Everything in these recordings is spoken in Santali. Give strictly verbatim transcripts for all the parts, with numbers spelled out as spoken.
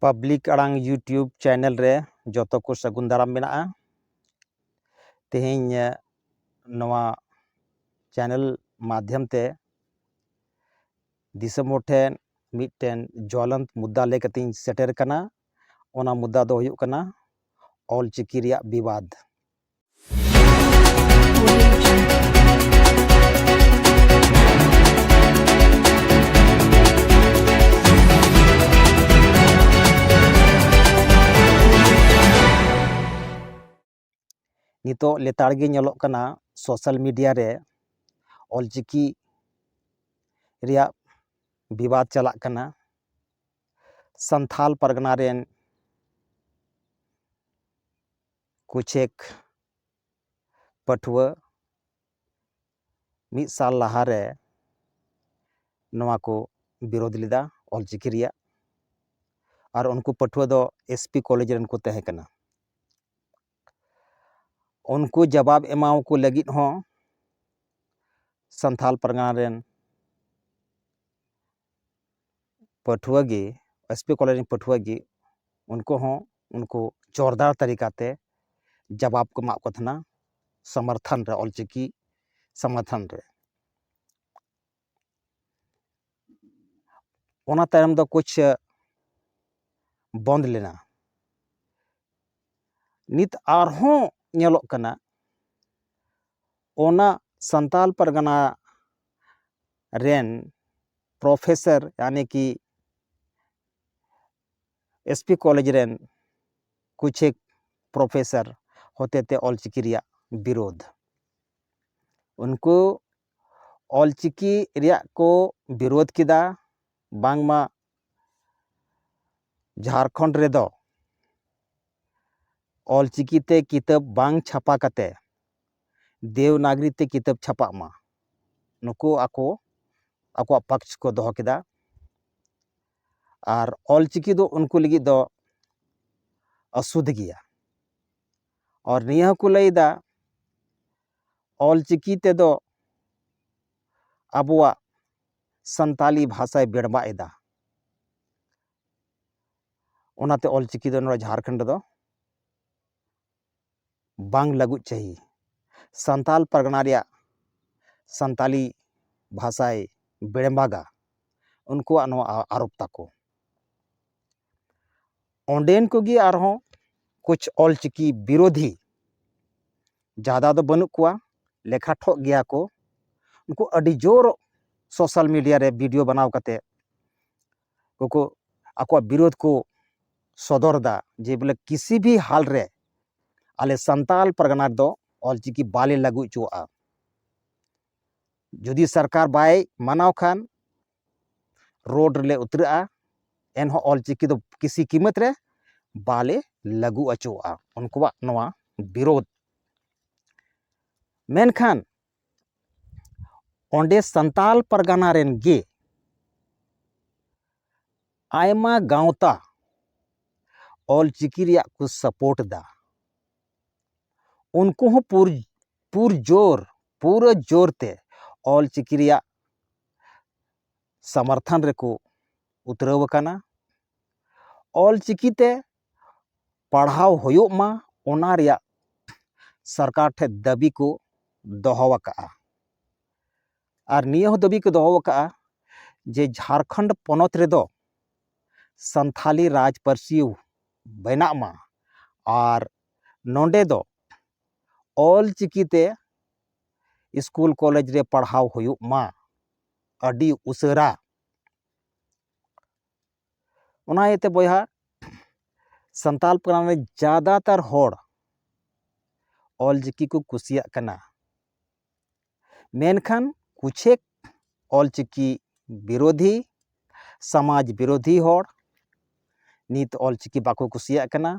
ᱯᱟᱵᱽᱞᱤᱠ ᱟᱲᱟᱝ YouTube ᱪᱮᱱᱮᱞ ᱨᱮ ᱡᱚᱛᱚ ᱠᱚ ᱥᱟᱹᱜᱩᱱ ᱫᱟᱨᱟᱢ ᱢᱮᱱᱟᱜᱼᱟ᱾ ᱛᱮᱦᱮᱧ, ᱮ, ᱱᱚᱣᱟ ᱪᱮᱱᱮᱞ ᱢᱟᱫᱽᱫᱷᱚᱢ ᱛᱮ ᱫᱤᱥᱚᱢ ᱦᱚᱲ ᱴᱷᱮᱱ ᱢᱤᱫᱴᱮᱱ ᱡᱚᱞᱚᱱᱛ ᱢᱩᱫᱽᱫᱟ ᱞᱟᱹᱭ ᱠᱟᱛᱮᱧ ᱥᱮᱴᱮᱨ ᱠᱟᱱᱟ᱾ ᱚᱱᱟ ᱢᱩᱫᱽᱫᱟ ᱫᱚ ᱦᱩᱭᱩᱜ ᱠᱟᱱᱟ ᱚᱞᱪᱤᱠᱤ ᱨᱮᱭᱟᱜ ᱵᱤᱵᱟᱫ᱾ ᱱᱤᱛᱚᱜ ᱞᱮᱛᱟᱲ ᱜᱮ ᱧᱮᱞᱚᱜ ᱠᱟᱱᱟ ᱥᱳᱥᱟᱞ ᱢᱤᱰᱤᱭᱟ ᱨᱮ ᱚᱞᱪᱤᱠᱤ ᱨᱮᱭᱟᱜ ᱵᱤᱵᱟᱫ ᱪᱟᱞᱟᱜ ᱠᱟᱱᱟ᱾ ᱥᱟᱱᱛᱷᱟᱞ ᱯᱟᱨᱜᱟᱱᱟ ᱨᱮᱱ ᱠᱩᱪᱷᱮᱠ ᱯᱟᱹᱴᱷᱩᱣᱟᱹ ᱢᱤᱫ ᱥᱟᱞ ᱞᱟᱦᱟᱨᱮ ᱱᱚᱣᱟ ᱠᱚ ᱵᱤᱨᱳᱫ ᱞᱮᱫᱟ ᱚᱞᱪᱤᱠᱤ ᱨᱮᱭᱟᱜ᱾ ᱟᱨ ᱩᱱᱠᱩ ᱯᱟᱹᱴᱷᱩᱣᱟᱹ ᱫᱚ ᱮᱥ ᱯᱤ ᱠᱚᱞᱮᱡᱽ ᱨᱮᱱ ᱠᱚ ᱛᱟᱦᱮᱸ ᱠᱟᱱᱟ᱾ ᱩᱱᱠᱩ ᱡᱟᱵᱟᱵ ᱮᱢᱟᱣᱟᱠᱚ ᱞᱟᱹᱜᱤᱫ ᱦᱚᱸ ᱥᱟᱱᱛᱷᱟᱞ ᱯᱟᱨᱜᱟᱱᱟ ᱨᱮᱱ ᱯᱟᱹᱴᱷᱩᱣᱟᱹ ᱜᱮ, ᱮᱥ ᱯᱤ ᱠᱚᱞᱮᱡᱽ ᱨᱮᱱ ᱯᱟᱹᱴᱷᱩᱣᱟᱹ ᱜᱮ, ᱩᱱᱠᱩ ᱦᱚᱸ ᱩᱱᱠᱩ ᱡᱳᱨᱫᱟᱨ ᱛᱟᱹᱨᱤᱠᱟᱛᱮ ᱡᱟᱵᱟᱵ ᱠᱚ ᱮᱢᱟᱜ ᱠᱚ ᱛᱟᱦᱮᱱᱟ ᱥᱚᱢᱚᱨᱛᱷᱚᱱ ᱨᱮ, ᱚᱞᱪᱤᱠᱤ ᱥᱚᱢᱚᱨᱛᱷᱚᱱ ᱨᱮ᱾ ᱚᱱᱟ ᱛᱟᱭᱚᱢ ᱫᱚ ᱠᱩᱪ ᱵᱚᱱᱫ ᱞᱮᱱᱟ᱾ ᱱᱤᱛ ᱟᱨᱦᱚᱸ ᱧᱮᱞᱚᱜ ᱠᱟᱱᱟ, ᱚᱱᱟ ᱥᱟᱱᱛᱟᱞ ᱯᱟᱨᱜᱟᱱᱟ ᱨᱮᱱ ᱯᱨᱚᱯᱷᱮᱥᱚᱨ, ᱭᱟᱱᱤ ᱠᱤ ᱮᱥ ᱯᱤ ᱠᱚᱞᱮᱡᱽ ᱨᱮᱱ ᱠᱩᱪᱷᱮᱠ ᱯᱨᱚᱯᱷᱮᱥᱚᱨ ᱦᱚᱛᱮᱛᱮ ᱚᱞᱪᱤᱠᱤ ᱨᱮᱭᱟᱜ ᱵᱤᱨᱳᱫᱷ᱾ ᱩᱱᱠᱩ ᱚᱞᱪᱤᱠᱤ ᱨᱮᱭᱟᱜ ᱠᱚ ᱵᱤᱨᱳᱫᱷ ᱠᱮᱫᱟ, ᱵᱟᱝᱢᱟ ᱡᱷᱟᱲᱠᱷᱚᱸᱰ ᱨᱮᱫᱚ ᱚᱞᱪᱤᱠᱤ ᱛᱮ ᱠᱤᱛᱟᱹᱵ ᱵᱟᱝ ᱪᱷᱟᱯᱟ ᱠᱟᱛᱮ ᱫᱮᱣᱱᱟᱜᱽᱨᱤ ᱛᱮ ᱠᱤᱛᱟᱹᱵ ᱪᱷᱟᱯᱟᱜ ᱢᱟ, ᱱᱩᱠᱩ ᱟᱠᱚ ᱟᱠᱚᱣᱟᱜ ᱯᱟᱠᱥ ᱠᱚ ᱫᱚᱦᱚ ᱠᱮᱫᱟ᱾ ᱟᱨ ᱚᱞᱪᱤᱠᱤ ᱫᱚ ᱩᱱᱠᱩ ᱞᱟᱹᱜᱤᱫ ᱫᱚ ᱚᱥᱩᱫᱷ ᱜᱮᱭᱟ᱾ ᱟᱨ ᱱᱤᱭᱟᱹ ᱦᱚᱸᱠᱚ ᱞᱟᱹᱭᱫᱟ, ᱚᱞᱪᱤᱠᱤ ᱛᱮᱫᱚ ᱟᱵᱚᱣᱟᱜ ᱥᱟᱱᱛᱟᱞᱤ ᱵᱷᱟᱥᱟᱭ ᱵᱮᱲᱵᱟᱜ ᱮᱫᱟ᱾ ᱚᱱᱟᱛᱮ ᱚᱞᱪᱤᱠᱤ ᱫᱚ ᱱᱚᱰᱮ ᱡᱷᱟᱲᱠᱷᱚᱸᱰ ᱨᱮᱫᱚ ᱵᱟᱝ ᱞᱟᱹᱜᱩᱜ ᱪᱟᱹᱦᱤ᱾ ᱥᱟᱱᱛᱟᱞ ᱯᱟᱨᱜᱟᱱᱟ ᱨᱮᱭᱟᱜ ᱥᱟᱱᱛᱟᱞᱤ ᱵᱷᱟᱥᱟᱭ ᱵᱮᱲᱢᱟᱜᱟ, ᱩᱱᱠᱩᱣᱟᱜ ᱱᱚᱣᱟ ᱟ- ᱟᱨᱳᱯ ᱛᱟᱠᱚ᱾ ᱚᱸᱰᱮᱱ ᱠᱚᱜᱮ ᱟᱨᱦᱚᱸ ᱠᱩᱪ ᱚᱞᱪᱤᱠᱤ ᱵᱤᱨᱳᱫᱷᱤ ᱡᱟᱫᱟ ᱫᱚ ᱵᱟᱹᱱᱩᱜ ᱠᱚᱣᱟ, ᱞᱮᱠᱷᱟ ᱴᱷᱚᱜ ᱜᱮᱭᱟ ᱠᱚ᱾ ᱩᱱᱠᱩ ᱟᱹᱰᱤ ᱡᱳᱨ ᱥᱳᱥᱟᱞ ᱢᱤᱰᱤᱭᱟ ᱨᱮ ᱵᱷᱤᱰᱤᱭᱳ ᱵᱮᱱᱟᱣ ᱠᱟᱛᱮ ᱠᱚ ᱟᱠᱚᱣᱟᱜ ᱵᱤᱨᱳᱫᱷ ᱠᱚ ᱥᱚᱫᱚᱨ ᱮᱫᱟ ᱡᱮ ᱵᱚᱞᱮ ᱠᱤᱥᱤ ᱵᱷᱤ ᱦᱟᱞ ᱨᱮ ᱟᱞᱮ ᱥᱟᱱᱛᱟᱞ ᱯᱟᱨᱜᱟᱱᱟ ᱨᱮᱫᱚ ᱚᱞᱪᱤᱠᱤ ᱵᱟᱞᱮ ᱞᱟᱹᱜᱩ ᱦᱚᱪᱚᱣᱟᱜᱼᱟ᱾ ᱡᱩᱫᱤ ᱥᱚᱨᱠᱟᱨ ᱵᱟᱭ ᱢᱟᱱᱟᱣ ᱠᱷᱟᱱ ᱨᱳᱰ ᱨᱮᱞᱮ ᱩᱛᱨᱟᱹᱜᱼᱟ, ᱮᱱᱦᱚᱸ ᱚᱞᱪᱤᱠᱤ ᱫᱚ ᱠᱤᱥᱤ ᱠᱤᱢᱚᱛ ᱨᱮ ᱵᱟᱞᱮ ᱞᱟᱹᱜᱩ ᱦᱚᱪᱚᱣᱟᱜᱼᱟ, ᱩᱱᱠᱩᱣᱟᱜ ᱱᱚᱣᱟ ᱵᱤᱨᱳᱫᱷ᱾ ᱢᱮᱱᱠᱷᱟᱱ ᱚᱸᱰᱮ ᱥᱟᱱᱛᱟᱞ ᱯᱟᱨᱜᱟᱱᱟ ᱨᱮᱱ ᱜᱮ ᱟᱭᱢᱟ ᱜᱟᱶᱛᱟ ᱚᱞᱪᱤᱠᱤ ᱨᱮᱭᱟᱜ ᱠᱚ ᱥᱟᱯᱳᱨᱴ ᱮᱫᱟ᱾ ᱩᱱᱠᱩ ᱦᱚᱸ ᱯᱩᱨ ᱯᱩᱨ ᱡᱳᱨ ᱯᱩᱨᱟᱹ ᱡᱳᱨ ᱛᱮ ᱚᱞᱪᱤᱠᱤ ᱨᱮᱭᱟᱜ ᱥᱟᱢᱟᱨᱛᱷᱟᱱ ᱨᱮᱠᱚ ᱩᱛᱨᱟᱹᱣ ᱟᱠᱟᱱᱟ᱾ ᱚᱞᱪᱤᱠᱤ ᱛᱮ ᱯᱟᱲᱦᱟᱣ ᱦᱩᱭᱩᱜ ᱢᱟ, ᱚᱱᱟ ᱨᱮᱭᱟᱜ ᱥᱚᱨᱠᱟᱨ ᱴᱷᱮᱱ ᱫᱟᱹᱵᱤ ᱠᱚ ᱫᱚᱦᱚ ᱟᱠᱟᱫᱼᱟ᱾ ᱟᱨ ᱱᱤᱭᱟᱹ ᱦᱚᱸ ᱫᱟᱹᱵᱤ ᱠᱚ ᱫᱚᱦᱚ ᱟᱠᱟᱫᱼᱟ ᱡᱮ ᱡᱷᱟᱲᱠᱷᱚᱸᱰ ᱯᱚᱱᱚᱛ ᱨᱮᱫᱚ ᱥᱟᱱᱛᱷᱟᱞᱤ ᱨᱟᱡᱽ ᱯᱟᱹᱨᱥᱤ ᱵᱮᱱᱟᱜ ᱢᱟ ᱟᱨ ᱱᱚᱰᱮ ᱫᱚ ᱚᱞ ᱪᱤᱠᱤ ᱛᱮ ᱥᱠᱩᱞ ᱠᱚᱞᱮᱡᱽ ᱨᱮ ᱯᱟᱲᱦᱟᱣ ᱦᱩᱭᱩᱜ ᱢᱟ ᱟᱹᱰᱤ ᱩᱥᱟᱹᱨᱟ᱾ ᱚᱱᱟ ᱤᱭᱟᱹᱛᱮ ᱵᱚᱭᱦᱟ, ᱥᱟᱱᱛᱟᱞ ᱯᱟᱨᱜᱟᱱᱟ ᱨᱮ ᱡᱟᱫᱟᱛᱟᱨ ᱦᱚᱲ ᱚᱞ ᱪᱤᱠᱤ ᱠᱚ ᱠᱩᱥᱤᱭᱟᱜ ᱠᱟᱱᱟ, ᱢᱮᱱᱠᱷᱟᱱ ᱠᱩᱪᱷᱮᱠ ᱚᱞ ᱪᱤᱠᱤ ᱵᱤᱨᱳᱫᱷᱤ, ᱥᱚᱢᱟᱡᱽ ᱵᱤᱨᱳᱫᱷᱤ ᱦᱚᱲ ᱱᱤᱛ ᱚᱞ ᱪᱤᱠᱤ ᱵᱟᱠᱚ ᱠᱩᱥᱤᱭᱟᱜ ᱠᱟᱱᱟ,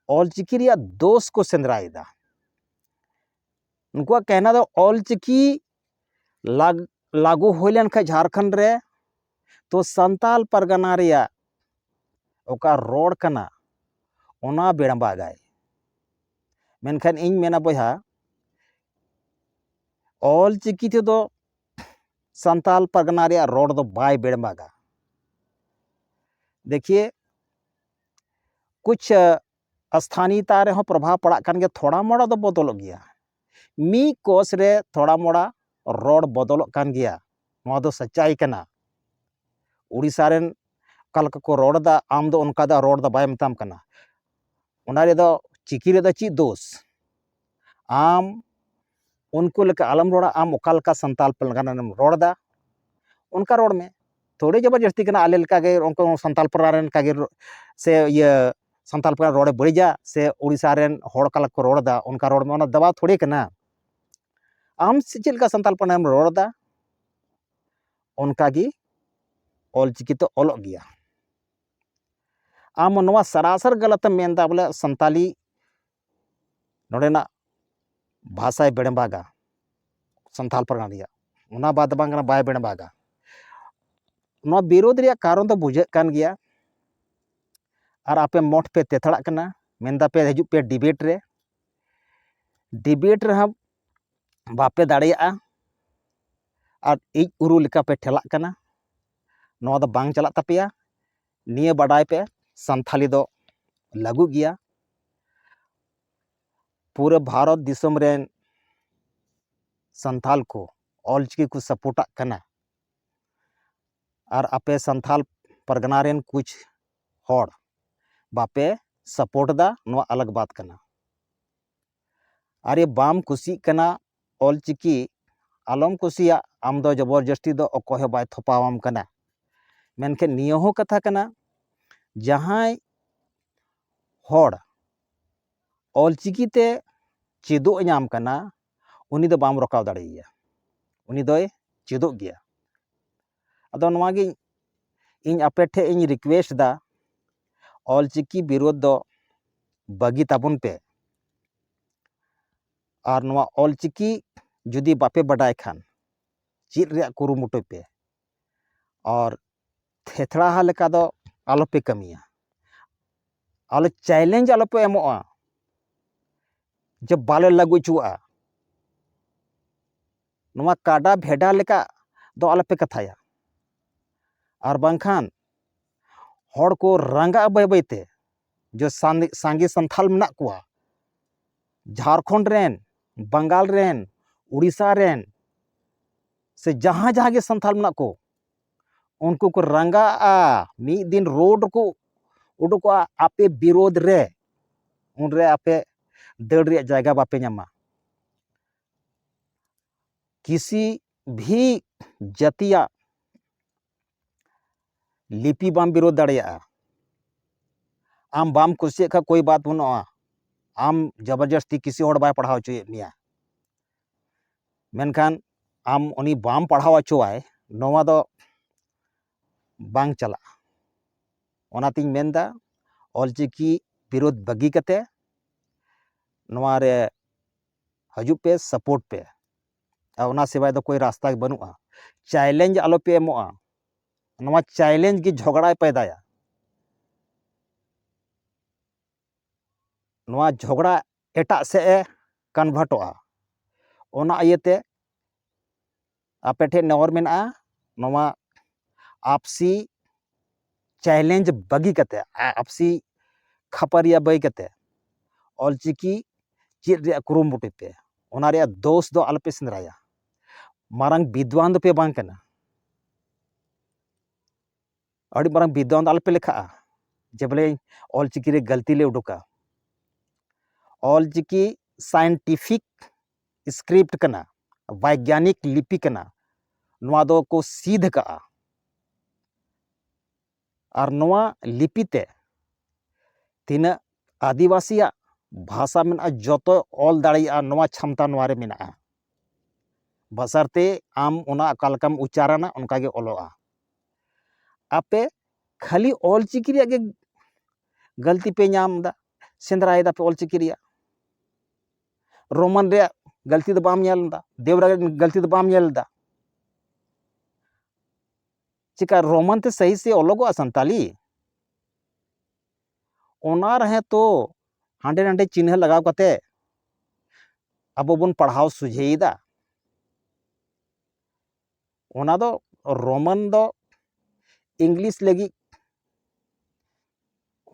ᱚᱞ ᱪᱤᱠᱤ ᱨᱮᱭᱟᱜ ᱫᱳᱥ ᱠᱚ ᱥᱮᱸᱫᱽᱨᱟᱭᱮᱫᱟ᱾ ᱩᱱᱠᱩᱣᱟᱜ ᱠᱟᱦᱱᱟ ᱫᱚ ᱚᱞ ᱪᱤᱠᱤ ᱞᱟᱜ- ᱞᱟᱹᱜᱩ ᱦᱩᱭ ᱞᱮᱱᱠᱷᱟᱱ ᱡᱷᱟᱲᱠᱷᱚᱸᱰ ᱨᱮ, ᱛᱚ ᱥᱟᱱᱛᱟᱞ ᱯᱟᱨᱜᱟᱱᱟ ᱨᱮᱭᱟᱜ ᱚᱠᱟ ᱨᱚᱲ ᱠᱟᱱᱟ ᱚᱱᱟ ᱵᱮᱲᱵᱟᱜᱟᱭ᱾ ᱢᱮᱱᱠᱷᱟᱱ ᱤᱧ ᱢᱮᱱᱟ ᱵᱚᱭᱦᱟ, ᱚᱞ ᱪᱤᱠᱤ ᱛᱮᱫᱚ ᱥᱟᱱᱛᱟᱞ ᱯᱟᱨᱜᱟᱱᱟ ᱨᱮᱭᱟᱜ ᱨᱚᱲ ᱫᱚ ᱵᱟᱭ ᱵᱮᱲᱵᱟᱜᱟ᱾ ᱫᱮᱠᱷᱤᱭᱮ, ᱠᱩᱪ ᱥᱛᱷᱟᱱᱤᱭᱚᱛᱟ ᱨᱮᱦᱚᱸ ᱯᱨᱚᱵᱷᱟᱵᱽ ᱯᱟᱲᱟᱜ ᱠᱟᱱ ᱜᱮᱭᱟ, ᱛᱷᱚᱲᱟ ᱢᱚᱲᱟ ᱫᱚ ᱵᱚᱫᱚᱞᱚᱜ ᱜᱮᱭᱟ᱾ ᱢᱤᱫ ᱠᱚᱥ ᱨᱮ ᱛᱷᱚᱲᱟ ᱢᱚᱲᱟ ᱨᱚᱲ ᱵᱚᱫᱚᱞᱚᱜ ᱠᱟᱱ ᱜᱮᱭᱟ, ᱱᱚᱣᱟ ᱫᱚ ᱥᱟᱪᱟᱭ ᱠᱟᱱᱟ᱾ ᱩᱲᱤᱥᱥᱟ ᱨᱮᱱ ᱚᱠᱟ ᱞᱮᱠᱟ ᱠᱚ ᱨᱚᱲ ᱮᱫᱟ, ᱟᱢ ᱫᱚ ᱚᱱᱠᱟ ᱫᱚ ᱨᱚᱲ ᱫᱚ ᱵᱟᱭ ᱢᱮᱛᱟᱢ ᱠᱟᱱᱟ᱾ ᱚᱱᱟ ᱨᱮᱫᱚ ᱪᱤᱠᱤ ᱨᱮᱫᱚ ᱪᱮᱫ ᱫᱳᱥ? ᱟᱢ ᱩᱱᱠᱩ ᱞᱮᱠᱟ ᱟᱞᱚᱢ ᱨᱚᱲᱟ, ᱟᱢ ᱚᱠᱟ ᱞᱮᱠᱟ ᱥᱟᱱᱛᱟᱞ ᱯᱟᱨᱜᱟᱱᱟ ᱨᱮᱢ ᱨᱚᱲ ᱮᱫᱟ, ᱚᱱᱠᱟ ᱨᱚᱲ ᱢᱮ᱾ ᱛᱷᱚᱲᱤ ᱡᱚᱵᱚᱨᱡᱚᱥᱛᱤ ᱠᱟᱱᱟ, ᱟᱞᱮ ᱞᱮᱠᱟ ᱜᱮ ᱩᱱᱠᱩ ᱥᱟᱱᱛᱟᱞ ᱯᱟᱨᱜᱟᱱᱟ ᱨᱮᱱ ᱞᱮᱠᱟ ᱜᱮ ᱨᱚ-, ᱥᱮ ᱤᱭᱟᱹ ᱥᱟᱱᱛᱟᱞ ᱯᱟᱨᱜᱟᱱᱟ ᱨᱚᱲᱮ ᱵᱟᱹᱲᱤᱡᱟ, ᱥᱮ ᱩᱲᱤᱥᱥᱟ ᱨᱮᱱ ᱦᱚᱲ ᱚᱠᱟ ᱞᱮᱠᱟ ᱠᱚ ᱨᱚᱲ ᱮᱫᱟ ᱚᱱᱠᱟ ᱨᱚᱲ ᱢᱮ, ᱚᱱᱟ ᱫᱟᱵᱟ ᱛᱷᱚᱲᱤ ᱠᱟᱱᱟ᱾ ᱟᱢ ᱪᱮᱫ ᱞᱮᱠᱟ ᱥᱟᱱᱛᱟᱞ ᱯᱟᱨᱜᱟᱱᱟᱢ ᱨᱚᱲ ᱮᱫᱟ, ᱚᱱᱠᱟ ᱜᱮ ᱚᱞᱪᱤᱠᱤ ᱛᱮ ᱚᱞᱚᱜ ᱜᱮᱭᱟ᱾ ᱟᱢ ᱱᱚᱣᱟ ᱥᱟᱨᱟᱥᱟᱨ ᱜᱟᱞᱟᱛ ᱮᱢ ᱢᱮᱱᱫᱟ ᱵᱚᱞᱮ ᱥᱟᱱᱛᱟᱞᱤ ᱱᱚᱰᱮᱱᱟᱜ ᱵᱷᱟᱥᱟᱭ ᱵᱮᱲᱮᱵᱟᱜᱟ ᱥᱟᱱᱛᱟᱞ ᱯᱟᱨᱜᱟᱱᱟ ᱨᱮᱭᱟᱜ, ᱚᱱᱟ ᱵᱟᱫ ᱵᱟᱝ ᱠᱟᱱᱟ, ᱵᱟᱭ ᱵᱮᱲᱮᱵᱟᱜᱟ᱾ ᱱᱚᱣᱟ ᱵᱤᱨᱳᱫᱷ ᱨᱮᱭᱟᱜ ᱠᱟᱨᱚᱱ ᱫᱚ ᱵᱩᱡᱷᱟᱹᱜ ᱠᱟᱱ ᱜᱮᱭᱟ᱾ ᱟᱨ ᱟᱯᱮ ᱢᱚᱴ ᱯᱮ ᱛᱮᱛᱷᱟᱲᱟᱜ ᱠᱟᱱᱟ, ᱢᱮᱱᱫᱟ ᱯᱮ ᱦᱤᱡᱩᱜ ᱯᱮ ᱰᱤᱵᱮᱴ ᱨᱮ, ᱰᱤᱵᱮᱴ ᱨᱮᱦᱚᱸ ᱵᱟᱯᱮ ᱫᱟᱲᱮᱭᱟᱜᱼᱟ᱾ ᱟᱨ ᱤᱡ ᱩᱨᱩ ᱞᱮᱠᱟ ᱯᱮ ᱴᱷᱮᱞᱟᱜ ᱠᱟᱱᱟ, ᱱᱚᱣᱟ ᱫᱚ ᱵᱟᱝ ᱪᱟᱞᱟᱜ ᱛᱟᱯᱮᱭᱟ᱾ ᱱᱤᱭᱟᱹ ᱵᱟᱰᱟᱭ ᱯᱮ, ᱥᱟᱱᱛᱷᱟᱞᱤ ᱫᱚ ᱞᱟᱹᱜᱩ ᱜᱮᱭᱟ᱾ ᱯᱩᱨᱟᱹ ᱵᱷᱟᱨᱚᱛ ᱫᱤᱥᱚᱢ ᱨᱮᱱ ᱥᱟᱱᱛᱷᱟᱞ ᱠᱚ ᱚᱞᱪᱤᱠᱤ ᱠᱚ ᱥᱟᱯᱳᱨᱴᱟᱜ ᱠᱟᱱᱟ, ᱟᱨ ᱟᱯᱮ ᱥᱟᱱᱛᱷᱟᱞ ᱯᱟᱨᱜᱟᱱᱟ ᱨᱮᱱ ᱠᱩᱪ ᱦᱚᱲ ᱵᱟᱯᱮ ᱥᱟᱯᱳᱨᱴ ᱮᱫᱟ, ᱱᱚᱣᱟ ᱟᱞᱟᱜᱽ ᱵᱟᱛ ᱠᱟᱱᱟ᱾ ᱟᱨᱮ ᱵᱟᱢ ᱠᱩᱥᱤᱜ ᱠᱟᱱᱟ ᱚᱞᱪᱤᱠᱤ, ᱟᱞᱚᱢ ᱠᱩᱥᱤᱭᱟᱜ, ᱟᱢ ᱫᱚ ᱡᱚᱵᱚᱨᱡᱚᱥᱛᱤ ᱫᱚ ᱚᱠᱚᱭ ᱦᱚᱸ ᱵᱟᱭ ᱛᱷᱚᱯᱟᱣᱟᱢ ᱠᱟᱱᱟ᱾ ᱢᱮᱱᱠᱷᱟᱱ ᱱᱤᱭᱟᱹ ᱦᱚᱸ ᱠᱟᱛᱷᱟ ᱠᱟᱱᱟ, ᱡᱟᱦᱟᱸᱭ ᱦᱚᱲ ᱚᱞᱪᱤᱠᱤ ᱛᱮ ᱪᱮᱫᱚᱜ ᱧᱟᱢ ᱠᱟᱱᱟ, ᱩᱱᱤ ᱫᱚ ᱵᱟᱢ ᱨᱚᱠᱟᱣ ᱫᱟᱲᱮᱭᱟᱭᱟ, ᱩᱱᱤ ᱫᱚᱭ ᱪᱮᱫᱚᱜ ᱜᱮᱭᱟ᱾ ᱟᱫᱚ ᱱᱚᱣᱟ ᱜᱮ ᱤᱧ ᱟᱯᱮ ᱴᱷᱮᱱ ᱤᱧ ᱨᱤᱠᱩᱭᱮᱥᱴ ᱮᱫᱟ, ᱚᱞᱪᱤᱠᱤ ᱵᱤᱨᱳᱫᱷ ᱫᱚ ᱵᱟᱹᱜᱤ ᱛᱟᱵᱚᱱ ᱯᱮ᱾ ᱟᱨ ᱱᱚᱣᱟ ᱚᱞᱪᱤᱠᱤ ᱡᱩᱫᱤ ᱵᱟᱯᱮ ᱵᱟᱰᱟᱭ ᱠᱷᱟᱱ, ᱪᱮᱫ ᱨᱮᱭᱟᱜ ᱠᱩᱨᱩᱢᱩᱴᱩᱭ ᱯᱮ᱾ ᱟᱨ ᱛᱷᱮᱛᱷᱲᱟ ᱞᱮᱠᱟ ᱫᱚ ᱟᱞᱚᱯᱮ ᱠᱟᱹᱢᱤᱭᱟ᱾ ᱟᱞᱚ ᱪᱮᱞᱮᱧᱡᱽ ᱟᱞᱚᱯᱮ ᱮᱢᱚᱜᱼᱟ ᱡᱮ ᱵᱟᱞᱮ ᱞᱟᱹᱜᱩ ᱦᱚᱪᱚᱣᱟᱜᱼᱟ᱾ ᱱᱚᱣᱟ ᱠᱟᱰᱟ ᱵᱷᱮᱰᱟ ᱞᱮᱠᱟ ᱫᱚ ᱟᱞᱚᱯᱮ ᱠᱟᱛᱷᱟᱭᱟ᱾ ᱟᱨ ᱵᱟᱝᱠᱷᱟᱱ ᱦᱚᱲ ᱠᱚ ᱨᱟᱸᱜᱟᱜᱼᱟ ᱵᱟᱹᱭ ᱵᱟᱹᱭᱛᱮ᱾ ᱡᱮ ᱥᱟᱸᱜᱮ ᱥᱟᱱᱛᱟᱞ ᱢᱮᱱᱟᱜ ᱠᱚᱣᱟ, ᱡᱷᱟᱲᱠᱷᱚᱸᱰ ᱨᱮᱱ, ᱵᱟᱝᱜᱟᱞ ᱨᱮᱱ, ᱩᱲᱤᱥᱥᱟ ᱨᱮᱱ, ᱥᱮ ᱡᱟᱦᱟᱸ ᱡᱟᱦᱟᱸ ᱜᱮ ᱥᱟᱱᱛᱟᱞ ᱢᱮᱱᱟᱜ ᱠᱚ, ᱩᱱᱠᱩ ᱠᱚ ᱨᱟᱸᱜᱟᱜᱼᱟ᱾ ᱢᱤᱫ ᱫᱤᱱ ᱨᱳᱰ ᱨᱮᱠᱚ ᱩᱰᱩᱠᱚᱜᱼᱟ ᱟᱯᱮ ᱵᱤᱨᱳᱫᱷ ᱨᱮ, ᱩᱱᱨᱮ ᱟᱯᱮ ᱫᱟᱹᱲ ᱨᱮᱭᱟᱜ ᱡᱟᱭᱜᱟ ᱵᱟᱯᱮ ᱧᱟᱢᱟ᱾ ᱠᱤᱥᱤ ᱵᱷᱤ ᱡᱟᱹᱛᱤᱭᱟᱜ ᱞᱤᱯᱤ ᱵᱟᱢ ᱵᱤᱨᱳᱫᱷ ᱫᱟᱲᱮᱭᱟᱜᱼᱟ᱾ ᱟᱢ ᱵᱟᱢ ᱠᱩᱥᱤᱭᱟᱜ ᱠᱷᱟᱱ ᱠᱳᱭ ᱵᱟᱛ ᱵᱟᱹᱱᱩᱜᱼᱟ, ᱟᱢ ᱡᱚᱵᱚᱨᱡᱚᱥᱛᱤ ᱠᱤᱥᱤ ᱦᱚᱲ ᱵᱟᱭ ᱯᱟᱲᱦᱟᱣ ᱦᱚᱪᱚᱭᱮᱫ ᱢᱮᱭᱟ᱾ ᱢᱮᱱᱠᱷᱟᱱ ᱟᱢ ᱩᱱᱤ ᱵᱟᱢ ᱯᱟᱲᱦᱟᱣ ᱦᱚᱪᱚᱣᱟᱭ, ᱱᱚᱣᱟ ᱫᱚ ᱵᱟᱝ ᱪᱟᱞᱟᱜᱼᱟ᱾ ᱚᱱᱟᱛᱤᱧ ᱢᱮᱱᱫᱟ, ᱚᱞᱪᱤᱠᱤ ᱵᱤᱨᱳᱫᱷ ᱵᱟᱹᱜᱤ ᱠᱟᱛᱮ ᱱᱚᱣᱟ ᱨᱮ ᱦᱤᱡᱩᱜ ᱯᱮ, ᱥᱟᱯᱳᱨᱴ ᱯᱮ᱾ ᱟᱨ ᱚᱱᱟ ᱥᱤᱣᱟᱭ ᱫᱚ ᱠᱳᱭ ᱨᱟᱥᱛᱟ ᱜᱮ ᱵᱟᱹᱱᱩᱜᱼᱟ᱾ ᱪᱮᱞᱮᱧᱡᱽ ᱟᱞᱚ ᱯᱮ ᱮᱢᱚᱜᱼᱟ᱾ ᱱᱚᱣᱟ ᱪᱮᱞᱮᱧᱡᱽ ᱜᱮ ᱡᱷᱚᱜᱽᱲᱟᱭ ᱯᱟᱭᱫᱟᱭᱟ᱾ ᱱᱚᱣᱟ ᱡᱷᱚᱜᱽᱲᱟ ᱮᱴᱟᱜ ᱥᱮᱫ ᱮ ᱠᱚᱱᱵᱷᱟᱨᱴᱚᱜᱼᱟ᱾ ᱚᱱᱟ ᱤᱭᱟᱹᱛᱮ ᱟᱯᱮ ᱴᱷᱮᱱ ᱱᱮᱦᱚᱨ ᱢᱮᱱᱟᱜᱼᱟ, ᱱᱚᱣᱟ ᱟᱯᱥᱤ ᱪᱮᱞᱮᱧᱡᱽ ᱵᱟᱹᱜᱤ ᱠᱟᱛᱮ, ᱟ-, ᱟᱯᱥᱤ ᱠᱷᱟᱹᱯᱟᱹᱨᱤᱭᱟᱹ ᱵᱟᱹᱜᱤ ᱠᱟᱛᱮ ᱚᱞᱪᱤᱠᱤ ᱪᱮᱫ ᱨᱮᱭᱟᱜ ᱠᱩᱨᱩᱢᱩᱴᱩᱭ ᱯᱮ᱾ ᱚᱱᱟ ᱨᱮᱭᱟᱜ ᱫᱳᱥ ᱫᱚ ᱟᱞᱚᱯᱮ ᱥᱮᱸᱫᱽᱨᱟᱭᱟ᱾ ᱢᱟᱨᱟᱝ ᱵᱤᱫᱽᱣᱟᱱ ᱫᱚᱯᱮ ᱵᱟᱝ ᱠᱟᱱᱟ, ᱟᱹᱰᱤ ᱢᱟᱨᱟᱝ ᱵᱤᱫᱽᱣᱟᱱ ᱫᱚ ᱟᱞᱚᱯᱮ ᱞᱮᱠᱷᱟᱜᱼᱟ ᱡᱮ ᱵᱚᱞᱮ ᱚᱞᱪᱤᱠᱤ ᱨᱮ ᱜᱟᱹᱞᱛᱤ ᱞᱮ ᱩᱰᱩᱠᱟ᱾ ᱚᱞᱪᱤᱠᱤ ᱥᱟᱭᱮᱱᱴᱤᱯᱷᱤᱠ ᱥᱠᱨᱤᱯᱴ ᱠᱟᱱᱟ, ᱵᱟᱭᱜᱟᱱᱤᱠ ᱞᱤᱯᱤ ᱠᱟᱱᱟ, ᱱᱚᱣᱟ ᱫᱚ ᱠᱚ ᱥᱤᱫᱷ ᱟᱠᱟᱜᱼᱟ᱾ ᱟᱨ ᱱᱚᱣᱟ ᱞᱤᱯᱤ ᱛᱮ ᱛᱤᱱᱟᱹᱜ ᱟᱹᱫᱤᱵᱟᱹᱥᱤᱭᱟᱜ ᱵᱷᱟᱥᱟ ᱢᱮᱱᱟᱜᱼᱟ, ᱡᱚᱛᱚ ᱚᱞ ᱫᱟᱲᱮᱭᱟᱜᱼᱟ, ᱱᱚᱣᱟ ᱪᱷᱟᱢᱛᱟ ᱱᱚᱣᱟ ᱨᱮ ᱢᱮᱱᱟᱜᱼᱟ᱾ ᱵᱟᱥᱟᱨᱛᱮ ᱟᱢ ᱚᱱᱟ ᱚᱠᱟ ᱞᱮᱠᱟᱢ ᱩᱪᱪᱟᱨᱟᱱᱟ, ᱚᱱᱠᱟ ᱜᱮ ᱚᱞᱚᱜᱼᱟ᱾ ᱟᱯᱮ ᱠᱷᱟᱹᱞᱤ ᱚᱞᱪᱤᱠᱤ ᱨᱮᱭᱟᱜ ᱜᱮ ᱜᱟᱹᱞᱛᱤ ᱯᱮ ᱧᱟᱢ ᱮᱫᱟ, ᱥᱮᱸᱫᱽᱨᱟᱭ ᱫᱟᱯᱮ ᱚᱞᱪᱤᱠᱤ ᱨᱮᱭᱟᱜ᱾ ᱨᱳᱢᱟᱱ ᱨᱮᱭᱟᱜ ᱜᱟᱹᱞᱛᱤ ᱫᱚ ᱵᱟᱢ ᱧᱮᱞ ᱮᱫᱟ, ᱫᱮᱵᱽᱱᱟᱜᱚᱨᱤ ᱨᱮᱭᱟᱜ ᱜᱟᱹᱞᱛᱤ ᱫᱚ ᱵᱟᱢ ᱧᱮᱞ ᱮᱫᱟ᱾ ᱪᱮᱠᱟ ᱨᱳᱢᱟᱱ ᱛᱮ ᱥᱟᱹᱦᱤ ᱥᱮ ᱚᱞᱚᱜᱚᱜᱼᱟ ᱥᱟᱱᱛᱟᱞᱤ? ᱚᱱᱟ ᱨᱮᱦᱚᱸ ᱛᱚ ᱦᱟᱸᱰᱮ ᱱᱟᱰᱮ ᱪᱤᱱᱦᱟᱹ ᱞᱟᱜᱟᱣ ᱠᱟᱛᱮ ᱟᱵᱚ ᱵᱚᱱ ᱯᱟᱲᱦᱟᱣ ᱥᱚᱡᱷᱮᱭᱮᱫᱟ᱾ ᱚᱱᱟ ᱫᱚ ᱨᱳᱢᱟᱱ ᱫᱚ ᱤᱝᱞᱤᱥ ᱞᱟᱹᱜᱤᱫ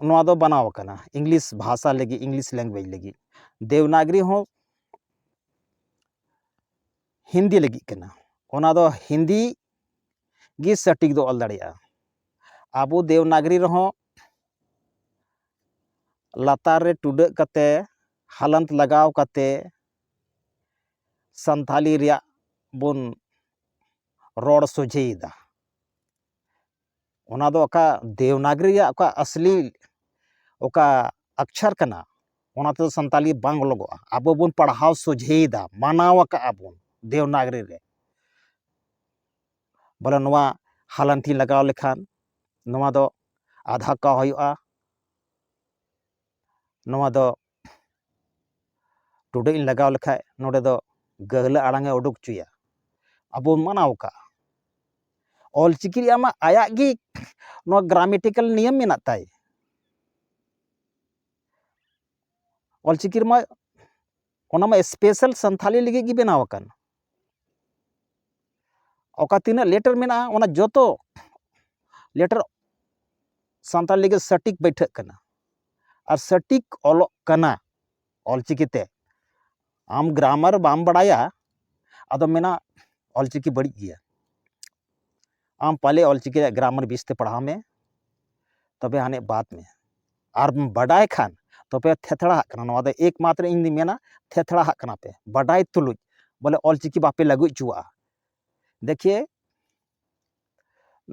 ᱱᱚᱣᱟ ᱫᱚ ᱵᱟᱱᱟᱣ ᱟᱠᱟᱱᱟ ᱤᱝᱞᱤᱥ ᱵᱷᱟᱥᱟ ᱞᱟᱹᱜᱤᱫ, ᱤᱝᱞᱤᱥ ᱞᱮᱝᱜᱩᱭᱮᱡᱽ ᱞᱟᱹᱜᱤᱫ᱾ ᱫᱮᱵᱽᱱᱟᱜᱽᱨᱤ ᱦᱚᱸ ᱦᱤᱱᱫᱤ ᱞᱟᱹᱜᱤᱫ ᱠᱟᱱᱟ, ᱚᱱᱟ ᱫᱚ ᱦᱤᱱᱫᱤ ᱜᱮ ᱥᱚᱴᱷᱤᱠ ᱫᱚ ᱚᱞ ᱫᱟᱲᱮᱭᱟᱜᱼᱟ᱾ ᱟᱵᱚ ᱫᱮᱵᱽᱱᱟᱜᱽᱨᱤ ᱨᱮᱦᱚᱸ ᱞᱟᱛᱟᱨ ᱨᱮ ᱴᱩᱰᱟᱹᱜ ᱠᱟᱛᱮ, ᱦᱟᱞᱟᱱᱛ ᱞᱟᱜᱟᱣ ᱠᱟᱛᱮ ᱥᱟᱱᱛᱷᱟᱞᱤ ᱨᱮᱭᱟᱜ ᱵᱚᱱ ᱨᱚᱲ ᱥᱚᱡᱷᱮᱭᱮᱫᱟ᱾ ᱚᱱᱟ ᱫᱚ ᱚᱠᱟ ᱫᱮᱣᱱᱟᱜᱽᱨᱤ ᱨᱮᱭᱟᱜ ᱚᱠᱟ ᱟᱥᱞᱤ ᱚᱠᱟ ᱟᱠᱪᱷᱟᱨ ᱠᱟᱱᱟ, ᱚᱱᱟ ᱛᱮᱫᱚ ᱥᱟᱱᱛᱟᱞᱤ ᱵᱟᱝ ᱚᱞᱚᱜᱚᱜᱼᱟ᱾ ᱟᱵᱚ ᱵᱚᱱ ᱯᱟᱲᱦᱟᱣ ᱥᱚᱡᱷᱮᱭᱮᱫᱟ, ᱢᱟᱱᱟᱣ ᱟᱠᱟᱜᱼᱟ ᱵᱚᱱ ᱫᱮᱣᱱᱟᱜᱽᱨᱤ ᱨᱮ᱾ ᱵᱚᱞᱮ ᱱᱚᱣᱟ ᱦᱟᱞᱟᱱᱛᱤ ᱞᱟᱜᱟᱣ ᱞᱮᱠᱷᱟᱱ ᱱᱚᱣᱟ ᱫᱚ ᱟᱫᱷᱟ ᱠᱟ ᱦᱩᱭᱩᱜᱼᱟ, ᱱᱚᱣᱟ ᱫᱚ ᱴᱩᱰᱟᱹᱜ ᱤᱧ ᱞᱟᱜᱟᱣ ᱞᱮᱠᱷᱟᱡ ᱱᱚᱰᱮ ᱫᱚ ᱜᱟᱹᱦᱞᱟᱹ ᱟᱲᱟᱝ ᱮ ᱩᱰᱩᱠ ᱦᱚᱪᱚᱭᱟ᱾ ᱟᱵᱚ ᱵᱚᱱ ᱢᱟᱱᱟᱣ ᱠᱟᱜᱼᱟ᱾ ᱚᱞᱪᱤᱠᱤ ᱨᱮᱭᱟᱜ ᱢᱟ ᱟᱭᱟᱜ ᱜᱮ ᱱᱚᱣᱟ ᱜᱨᱟᱢᱮᱴᱤᱠᱟᱞ ᱱᱤᱭᱚᱢ ᱢᱮᱱᱟᱜ ᱛᱟᱭ᱾ ᱚᱞᱪᱤᱠᱤ ᱨᱮᱢᱟ ᱚᱱᱟ ᱢᱟ ᱥᱯᱮᱥᱟᱞ ᱥᱟᱱᱛᱷᱟᱞᱤ ᱞᱟᱹᱜᱤᱫ ᱜᱮ ᱵᱮᱱᱟᱣ ᱟᱠᱟᱱ᱾ ᱚᱠᱟ ᱛᱤᱱᱟᱹᱜ ᱞᱮᱴᱟᱨ ᱢᱮᱱᱟᱜᱼᱟ, ᱚᱱᱟ ᱡᱚᱛᱚ ᱞᱮᱴᱟᱨ ᱥᱟᱱᱛᱟᱲᱤ ᱞᱟᱹᱜᱤᱫ ᱥᱚᱴᱷᱤᱠ ᱵᱟᱹᱭᱴᱷᱟᱹᱜ ᱠᱟᱱᱟ ᱟᱨ ᱥᱚᱴᱷᱤᱠ ᱚᱞᱚᱜ ᱠᱟᱱᱟ ᱚᱞᱪᱤᱠᱤ ᱛᱮ᱾ ᱟᱢ ᱜᱨᱟᱢᱟᱨ ᱵᱟᱢ ᱵᱟᱲᱟᱭᱟ, ᱟᱫᱚ ᱢᱮᱱᱟ ᱚᱞᱪᱤᱠᱤ ᱵᱟᱹᱲᱤᱡ ᱜᱮᱭᱟ᱾ ᱟᱢ ᱯᱟᱞᱮ ᱚᱞᱪᱤᱠᱤ ᱨᱮᱭᱟᱜ ᱜᱨᱟᱢᱟᱨ ᱵᱮᱥ ᱛᱮ ᱯᱟᱲᱦᱟᱣ ᱢᱮ, ᱛᱚᱵᱮ ᱦᱟᱱᱮ ᱵᱟᱫ ᱢᱮ᱾ ᱟᱨ ᱵᱟᱰᱟᱭ ᱠᱷᱟᱱ ᱛᱚᱵᱮ ᱛᱷᱮᱛᱷᱲᱟᱦᱟᱜ ᱠᱟᱱᱟ᱾ ᱱᱚᱣᱟ ᱫᱚ ᱮᱠᱢᱟᱛᱨᱚ ᱤᱧ ᱫᱩᱧ ᱢᱮᱱᱟ, ᱛᱷᱮᱛᱷᱲᱟᱦᱟᱜ ᱠᱟᱱᱟ ᱯᱮ ᱵᱟᱰᱟᱭ ᱛᱩᱞᱩᱡ, ᱵᱚᱞᱮ ᱚᱞᱪᱤᱠᱤ ᱵᱟᱯᱮ ᱞᱟᱹᱜᱩ ᱦᱚᱪᱚᱣᱟᱜᱼᱟ᱾ ᱫᱮᱠᱷᱤᱭᱮ,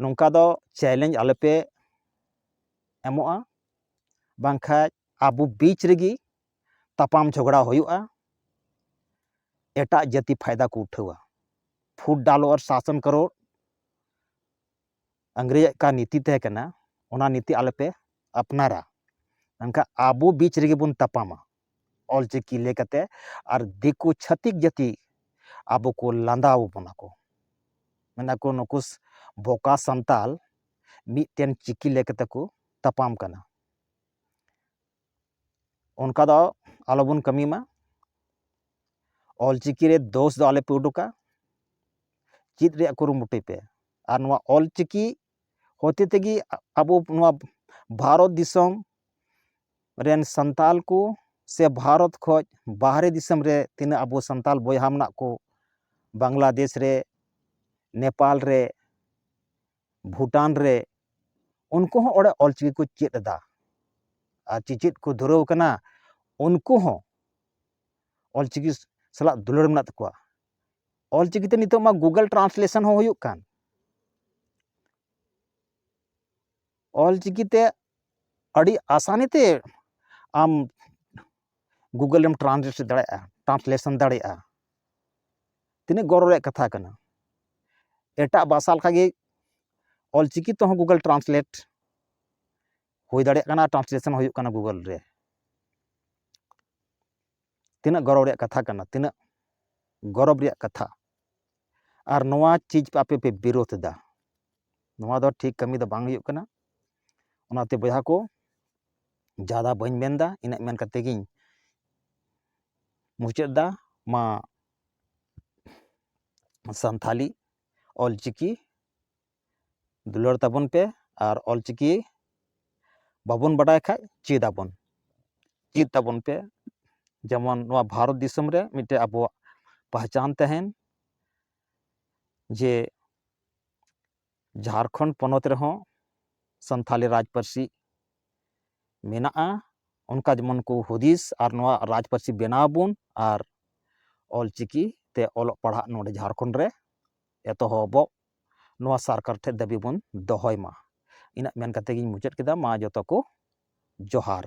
ᱱᱚᱝᱠᱟ ᱫᱚ ᱪᱮᱞᱮᱧᱡᱽ ᱟᱞᱚᱯᱮ ᱮᱢᱚᱜᱼᱟ, ᱵᱟᱝᱠᱷᱟᱡ ᱟᱵᱚ ᱵᱤᱪ ᱨᱮᱜᱮ ᱛᱟᱯᱟᱢ ᱡᱷᱚᱜᱽᱲᱟ ᱦᱩᱭᱩᱜᱼᱟ, ᱮᱴᱟᱜ ᱡᱟᱹᱛᱤ ᱯᱷᱟᱭᱫᱟ ᱠᱚ ᱩᱴᱷᱟᱹᱣᱟ᱾ ᱯᱷᱩᱴ ᱰᱟᱞᱚ ᱟᱨ ᱥᱟᱥᱚᱱ ᱠᱟᱨᱚ ᱟᱝᱨᱮᱡᱟᱜ ᱚᱠᱟ ᱱᱤᱛᱤ ᱛᱟᱦᱮᱸ ᱠᱟᱱᱟ, ᱚᱱᱟ ᱱᱤᱛᱤ ᱟᱞᱚᱯᱮ ᱟᱯᱱᱟᱨᱟ᱾ ᱢᱮᱱᱠᱷᱟᱱ ᱟᱵᱚ ᱵᱤᱪ ᱨᱮᱜᱮ ᱵᱚᱱ ᱛᱟᱯᱟᱢᱟ ᱚᱞᱪᱤᱠᱤ ᱞᱟᱹᱭ ᱠᱟᱛᱮ, ᱟᱨ ᱫᱤᱠᱩ ᱪᱷᱟᱹᱛᱤᱠ ᱡᱟᱹᱛᱤ ᱟᱵᱚ ᱠᱚ ᱞᱟᱸᱫᱟ ᱟᱵᱚᱱᱟ ᱠᱚ, ᱢᱮᱱᱟ ᱠᱚ ᱱᱩᱠᱩ ᱵᱚᱠᱟ ᱥᱟᱱᱛᱟᱞ ᱢᱤᱫᱴᱮᱱ ᱪᱤᱠᱤ ᱞᱟᱹᱭ ᱠᱟᱛᱮ ᱠᱚ ᱛᱟᱯᱟᱢ ᱠᱟᱱᱟ᱾ ᱚᱱᱠᱟ ᱫᱚ ᱟᱞᱚᱵᱚᱱ ᱠᱟᱹᱢᱤ ᱢᱟ᱾ ᱚᱞᱪᱤᱠᱤ ᱨᱮ ᱫᱳᱥ ᱫᱚ ᱟᱞᱚᱯᱮ ᱩᱰᱩᱠᱟ, ᱪᱮᱫ ᱨᱮᱭᱟᱜ ᱠᱩᱨᱩᱢᱩᱴᱩᱭ ᱯᱮ᱾ ᱟᱨ ᱱᱚᱣᱟ ᱚᱞᱪᱤᱠᱤ ᱦᱚᱛᱮ ᱛᱮᱜᱮ ᱟᱵᱚ ᱱᱚᱣᱟ ᱵᱷᱟᱨᱚᱛ ᱫᱤᱥᱚᱢ ᱨᱮᱱ ᱥᱟᱱᱛᱟᱞ ᱠᱚ ᱥᱮ ᱵᱷᱟᱨᱚᱛ ᱠᱷᱚᱱ ᱵᱟᱦᱨᱮ ᱫᱤᱥᱚᱢ ᱨᱮ ᱛᱤᱱᱟᱹᱜ ᱟᱵᱚ ᱥᱟᱱᱛᱟᱞ ᱵᱚᱭᱦᱟ ᱢᱮᱱᱟᱜ ᱠᱚ, ᱵᱟᱝᱞᱟᱫᱮᱥ ᱨᱮ, ᱱᱮᱯᱟᱞ ᱨᱮ, ᱵᱷᱩᱴᱟᱱ ᱨᱮ, ᱩᱱᱠᱩ ᱦᱚᱸ ᱚᱸᱰᱮ ᱚᱞᱪᱤᱠᱤ ᱠᱚ ᱪᱮᱫ ᱮᱫᱟ᱾ ᱟᱨ ᱪᱮᱪᱮᱫ ᱠᱚ ᱫᱷᱩᱨᱟᱹᱣ ᱠᱟᱱᱟ, ᱩᱱᱠᱩ ᱦᱚᱸ ᱚᱞᱪᱤᱠᱤ ᱥᱟᱞᱟᱜ ᱫᱩᱞᱟᱹᱲ ᱢᱮᱱᱟᱜ ᱛᱟᱠᱚᱣᱟ᱾ ᱚᱞᱪᱤᱠᱤ ᱛᱮ ᱱᱤᱛᱚᱜ ᱢᱟ Google Translation ᱦᱚᱸ ᱦᱩᱭᱩᱜ ᱠᱟᱱ᱾ ᱚᱞᱪᱤᱠᱤ ᱛᱮ ᱟᱹᱰᱤ ᱟᱥᱟᱱᱤ ᱛᱮ ᱟᱢ Google ᱨᱮᱢ translate ᱫᱟᱲᱮᱭᱟᱜᱼᱟ, translation ᱫᱟᱲᱮᱭᱟᱜᱼᱟ᱾ ᱛᱤᱱᱟᱹᱜ ᱜᱚᱨᱚᱵᱽ ᱨᱮᱭᱟᱜ ᱠᱟᱛᱷᱟ ᱠᱟᱱᱟ᱾ ᱮᱴᱟᱜ ᱵᱷᱟᱥᱟ ᱞᱮᱠᱟᱜᱮ ᱚᱞᱪᱤᱠᱤ ᱛᱮᱦᱚᱸ Google Translate ᱦᱩᱭ ᱫᱟᱲᱮᱭᱟᱜ ᱠᱟᱱᱟ, translation ᱦᱩᱭᱩᱜ ᱠᱟᱱᱟ Google ᱨᱮ᱾ ᱛᱤᱱᱟᱹᱜ ᱜᱚᱨᱚᱵᱽ ᱨᱮᱭᱟᱜ ᱠᱟᱛᱷᱟ ᱠᱟᱱᱟ, ᱛᱤᱱᱟᱹᱜ ᱜᱚᱨᱚᱵᱽ ᱨᱮᱭᱟᱜ ᱠᱟᱛᱷᱟ᱾ ᱟᱨ ᱱᱚᱣᱟ ᱪᱤᱡᱽ ᱟᱯᱮ ᱯᱮ ᱵᱤᱨᱳᱫᱷ ᱮᱫᱟ, ᱱᱚᱣᱟ ᱫᱚ ᱴᱷᱤᱠ ᱠᱟᱹᱢᱤ ᱫᱚ ᱵᱟᱝ ᱦᱩᱭᱩᱜ ᱠᱟᱱᱟ᱾ ᱚᱱᱟᱛᱮ ᱵᱚᱭᱦᱟ ᱠᱚ, ᱡᱟᱫᱟ ᱵᱟᱹᱧ ᱢᱮᱱᱫᱟ, ᱤᱱᱟᱹᱜ ᱢᱮᱱ ᱠᱟᱛᱮ ᱜᱤᱧ ᱢᱩᱪᱟᱹᱫ ᱫᱟ᱾ ᱢᱟ ᱥᱟᱱᱛᱷᱟᱞᱤ ᱚᱞᱪᱤᱠᱤ ᱫᱩᱞᱟᱹᱲ ᱛᱟᱵᱚᱱ ᱯᱮ, ᱟᱨ ᱚᱞᱪᱤᱠᱤ ᱵᱟᱵᱚᱱ ᱵᱟᱰᱟᱭ ᱠᱷᱟᱡ ᱪᱮᱫ ᱟᱵᱚᱱ, ᱪᱮᱫ ᱛᱟᱵᱚᱱ ᱯᱮ᱾ ᱡᱮᱢᱚᱱ ᱱᱚᱣᱟ ᱵᱷᱟᱨᱚᱛ ᱫᱤᱥᱚᱢ ᱨᱮ ᱢᱤᱫᱴᱮᱡ ᱟᱵᱚᱣᱟᱜ ᱯᱟᱦᱪᱟᱱ ᱛᱟᱦᱮᱱ, ᱡᱮ ᱡᱷᱟᱲᱠᱷᱚᱸᱰ ᱯᱚᱱᱚᱛ ᱨᱮᱦᱚᱸ ᱥᱟᱱᱛᱷᱟᱞᱤ ᱨᱟᱡᱽ ᱯᱟᱹᱨᱥᱤ ᱢᱮᱱᱟᱜᱼᱟ, ᱚᱱᱠᱟ ᱡᱮᱢᱚᱱ ᱠᱚ ᱦᱩᱫᱤᱥ ᱟᱨ ᱱᱚᱣᱟ ᱨᱟᱡᱽ ᱯᱟᱹᱨᱥᱤ ᱵᱮᱱᱟᱣ ᱵᱚᱱ, ᱟᱨ ᱚᱞᱪᱤᱠᱤ ᱛᱮ ᱚᱞᱚᱜ ᱯᱟᱲᱦᱟᱜ ᱱᱚᱰᱮ ᱡᱷᱟᱲᱠᱷᱚᱸᱰ ᱨᱮ ᱮᱛᱚᱦᱚᱵᱚᱜ, ᱱᱚᱣᱟ ᱥᱚᱨᱠᱟᱨ ᱴᱷᱮᱱ ᱫᱟᱹᱵᱤ ᱵᱚᱱ ᱫᱚᱦᱚᱭ ᱢᱟ᱾ ᱤᱱᱟᱹᱜ ᱢᱮᱱ ᱠᱟᱛᱮ ᱜᱤᱧ ᱢᱩᱪᱟᱹᱫ ᱠᱮᱫᱟ᱾ ᱢᱟ ᱡᱚᱛᱚ ᱠᱚ ᱡᱚᱦᱟᱨ᱾